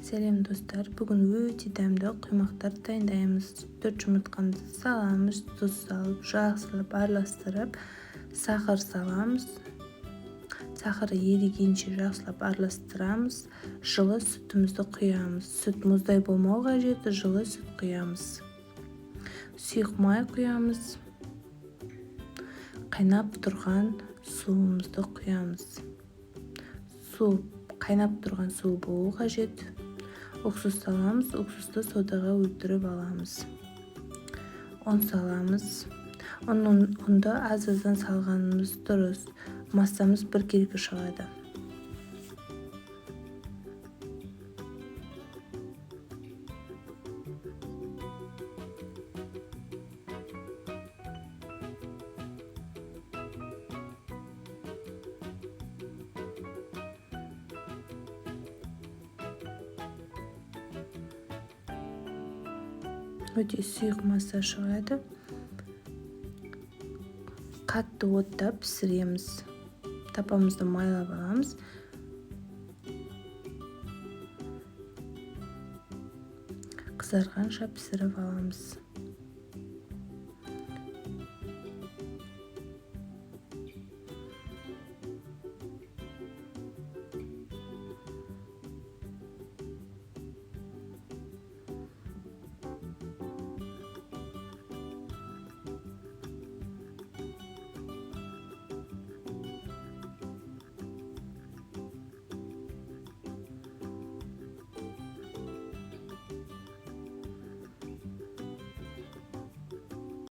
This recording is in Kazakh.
Сәлем, достар! Бүгін өте дәмді құймақтар дайындаймыз. 4 жұмыртқамызды саламыз, тұз салып, жақсылап араластырып, сахар саламыз. Сахары ерігенше жақсылап араластырамыз. Жылы сүтімізді құямыз. Сүт мұздай болмау қажет, жылы сүт құямыз. Сұйық май құямыз. Қайнап тұрған суымызды құямыз. Су қайнап тұрған су болу қажет. Уксус саламыз, уксусты содаға өлтіріп аламыз. Ұн саламыз. Ұнды аз-аздан салғанымыз дұрыс. Массамыз біркелкі шығады. Өте сұйық масса шығады. Қатты отта пісіреміз. Тапамызды майлап аламыз. Қызарғанша пісіріп аламыз.